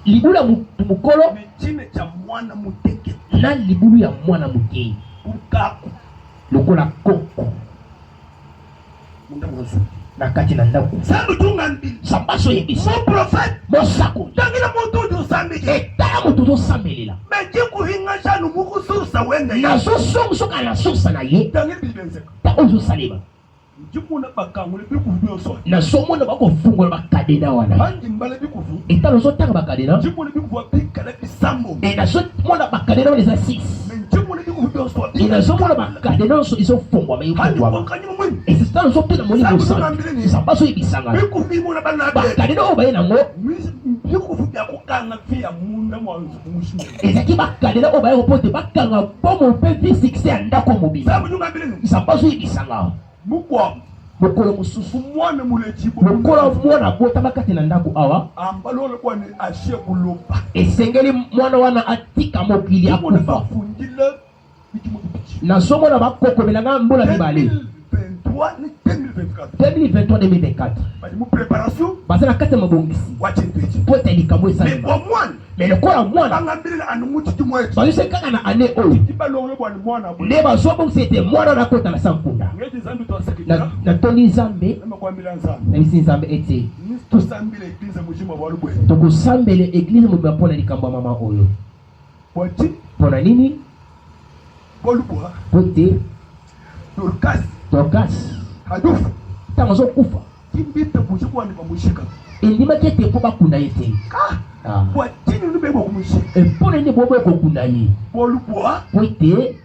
Libulu ya mutu mokolo na libulu ya mwana moke lokola koko na kati na ndako. Nzambe azoyebisa mosakoli, etala moto ozosambelela, nazosongisoka na source na ye ta oyo ozosalema. Nazomona bakofungola bakadena wana. Etala, ozotanga bakadena e, nazomona bakadena wana eza 6 e, nazomona bakadena nyonso ezofungwama, efungwama. Esitala, ozopela Molimo Santu. Nzambe azoyebisanga bakadena oyo baye nango ezalaki bakadena oyo baye kopo te bakanga bomo mpe vie succès ya ndako mobimba. Nzambe azoyebisanga mokolo mosusu, lokola mwana abotama kati na ndako awa, esengeli mwana wana atika mokili, akufa. Nazomona bakokomela nga mbula 2, 2023, 2024, baza na kati ya mabongisi po ete likambo esalema. Me lokola mwana bazose kaka na ane oyo nde bazobongisa ete mwana nakota na sankunda. Natondi Nzambe, nayebisi Nzambe ete tokosambela église mobima mpo na likambo ya mama oyo. Mpo na nini? Po ete Dorcas ntango azokufa, endimaki ete mpo bakunda ye te. Mpo na nini boboya kokunda ye? Po ete